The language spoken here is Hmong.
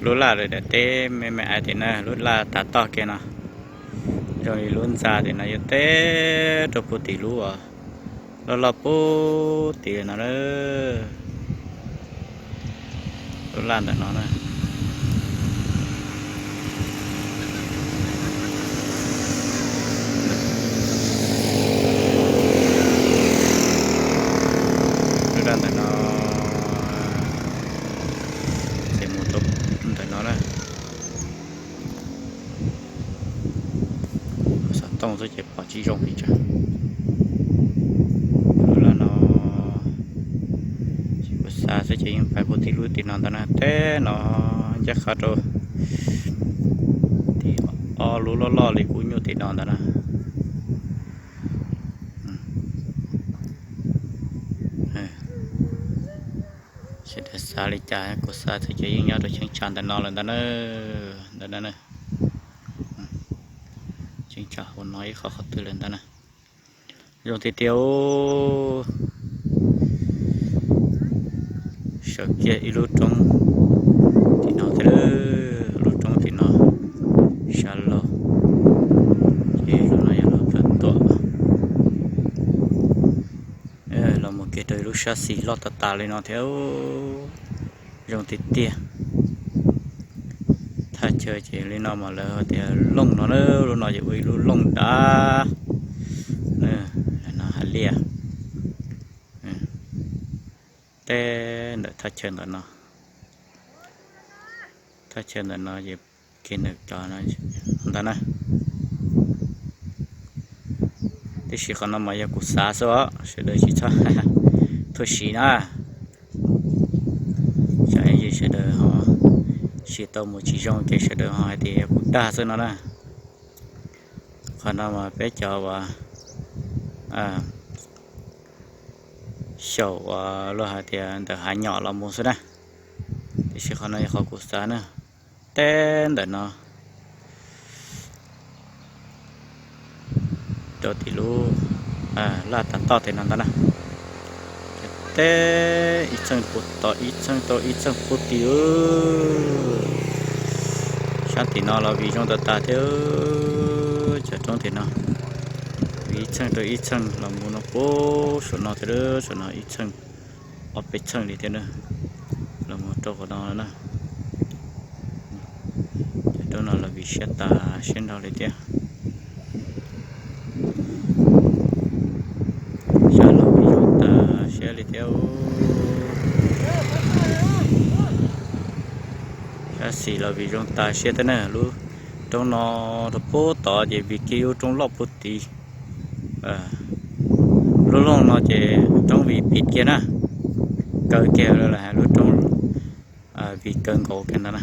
Lub laj daim teb me me ais tim no, lub laj tav toj kiag no, zoo li lub ntxa tim no yuav teb rau puag tim lub uas loj loj puag tim no na. Lub laj ntawm no na. Lub laj ntawm no ces mus rau ntawm no na. Xov tooj xwb ces pom tsis zoo pes tsawg. Lub laj no ces kuv xav xwb ces yeej pais puag tim lub tim no ntawd na, teb no ncaj qha rau tim ob lub loj loj li kub nyuj tim no ntawd na. Sawv daws xav li cas, kuv xav xwb ces yeej nyob rau cheeb tsam ntawm no lawm ntawd na. Ntawm no, cheeb tsam hauv no ib qho qhov twg lawm ntawd na. Zoo tiag tiag. Sawv kiag ib lub roob tim no thiab, lub roob tim no sab laug, ces lub no yog lub plawv tuam. Los mus kiag rau ib lub sab xis loj tas tas li no thiab. Zoo tiag tiag. Thaj chaw ces li no mas lawv tias looj no na, lub no ces ua ib lub looj dav. No hav liaj teb ntawm thaj chaw ntawm no. Thaj chaw ntawm no ces kiag ntawm cov ntawd na. Tiam sis qhov no mas yog kuv xav xwb os, sawv daws tsis txhob thuam siv na. Tsam ib yam sawv daws ho siv tau mus tsis zoo ces sawv daws ho hais tias yog kuv dag xwb no na. Qhov no mas peb cov uas xyaum uas luag hais tias ntawm hav nyom los mus xwb na. Tiam sis qhov no yog qhov kuv xav na. Teb ntawm no rau tim lub laj tav toj tim no ntag na. Teb ib txheej puag tod, ib txheej rau ib txheej puag tim. Sab tim no los vim zoo tas tas thiab. Cov roob tim no vim ib txheej rau ib txheej los mus no puag saum no thiab, saum no ib txheej, ob peb txheej li thiab na, los mus rau qhov no na. Cov roob no los vim siab tas siab nrho li thiab. Sab los vim zoo tas siab li thiab. Sab xis los vim zoo tas siab thiab na. Lub roob no rau puag tod ces vim kiag ib lub roob loj puag tid. Lub looj no ces roob vim pib kiag na, kaw kiag lub roob vim kaw nkaus kiag ntag na.